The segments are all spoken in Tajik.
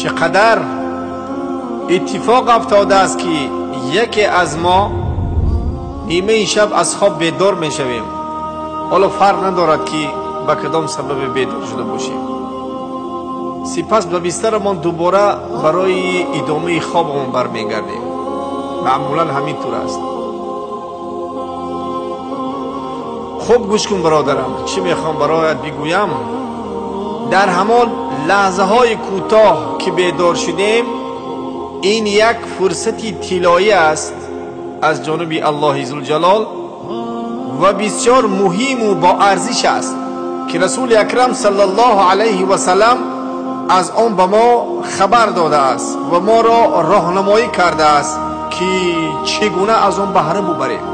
Чӣ қадар иттифоқ афтодааст, ки яке аз мо нимаи шаб аз хоб бедор мешавем. Ҳоло фарқ надорад, ки ба кадом сабабе бедор шуда бошем. Сипас ба бистарамон дубора барои идомаи хобамон бармегардем. Маъмулан ҳамин тур аст. Хуб гӯш кун, бародарам, чӣ мехоҳам бароят бигӯям. Дар ҳамон лаҳзаҳои кӯтоҳ, ки бедор шудем, ин як фурсати тиллоӣ аст аз ҷониби Аллоҳи Зулҷалол ва бисёр муҳиму боарзиш аст, ки Расули Акрам саллаллоҳу алайҳи васалам аз он ба мо хабар додааст ва моро роҳнамоӣ кардааст, ки чӣ гуна аз он баҳра бубарем.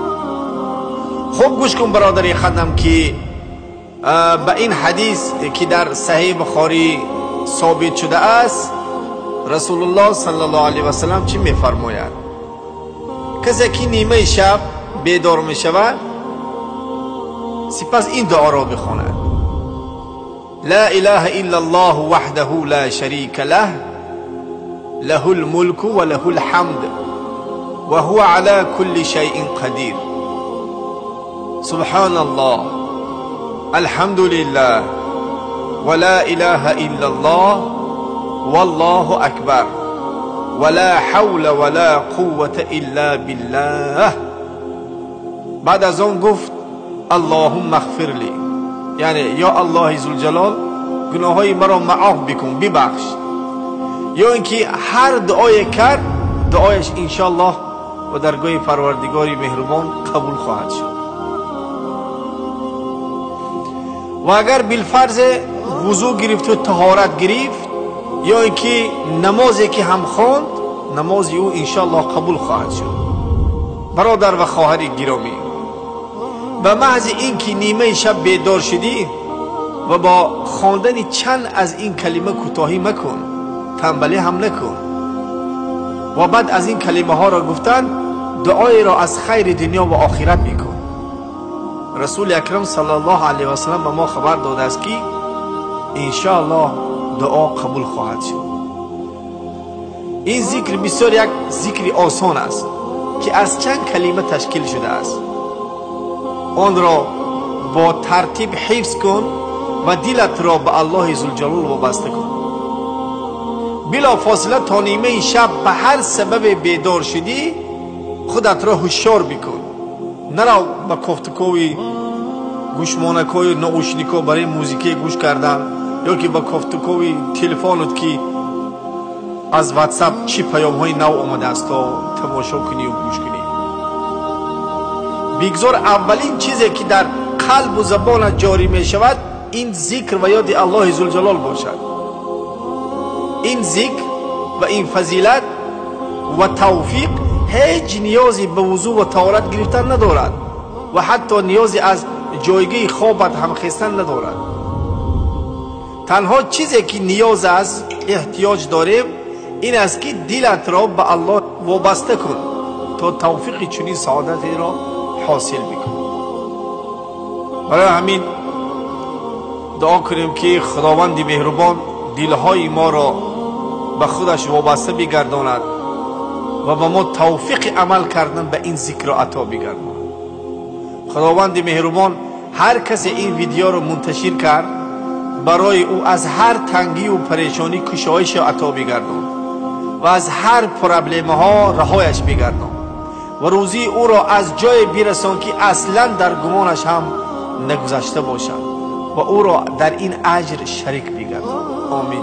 Хуб гӯш кун, бародари хадам, ки ба ин ҳадис, ки дар Саҳеҳи Бухорӣ собит шудааст, Расулуллоҳ саллаллоҳу алайҳи васалам чӣ мефармояд? Касе ки нимаи шаб бедор мешавад, сипас ин дуоро бихонад: لا إله إلا الله وحده لا شريك له، له الملك وله الحمد وهو على كل شيء قدير، سبحان الله، الحمد لله، ولا إله إلا الله، والله أكبر، ولا حول ولا قوة إلا بالله. بعد از آن گفت: اللهم اغفر لي، یعنی یا الله ذوالجلال، گناههای مرا معاف بکن، ببخش. یا اینکه هر دعای کرد، دعایش انشالله و درگاه پروردگاری مهربان قبول خواهد شد. و اگر بالفرض وضو گرفت و طهارت گرفت، یا اینکه نمازی که هم خواند، نماز او انشالله قبول خواهد شد. برادر و خواهر گرامی، به محض اینکه نیمه شب بیدار شدی و با خواندن چند از این کلمه کوتاهی مکن، تنبلی هم نکن و بعد از این کلمه ها را گفتن دعای را از خیر دنیا و آخرت میکن. رسول اکرم صلی الله علیه و سلم به ما خبر داده است که انشاءالله دعا قبول خواهد شد. این ذکر بسیار یک ذکر آسان است که از چند کلمه تشکیل شده است. آن را با ترتیب حفظ کن و دلت را به الله ذوالجلال وابسته کن. بلا فاصله تا نیمه شب به هر سبب بیدار شدی، خودت را هوشیار بکن. نرو به کوفتکوی گوشمانکای ناوشنیکا برای موزیکی گوش کردن، یا که به کوفتکوی تلفنت که از واتساپ چی پیام های نو آمده است تا تماشا کنی و گوش کنی. بگذار اولین چیزی که در قلب و زبانت جاری می شود این ذکر و یاد الله ذوالجلال باشد. این ذکر و این فضیلت و توفیق هیچ نیازی به وضو و طهارت گرفتن ندارد و حتی نیازی از جایگاه خوابت هم خیستن ندارد. تنها چیزی که نیاز است، احتیاج داریم، این است که دلت را به الله وابسته کن تا توفیق چنین سعادتی را حاصل بکن. برای همین دعا کنیم که خداوند مهربان دلهای ما را به خودش وابسته بگرداند و به ما توفیق عمل کردن به این ذکر را عطا بگرداند. خداوند مهربان هر کسی این ویدیو را منتشر کرد، برای او از هر تنگی و پریشانی کشایش عطا بگردان و از هر پرابلم ها رهایش بگردان و روزی او را از جای برسان که اصلا در گمانش هم نگذشته باشد و او را در این اجر شریک بگردان. آمین.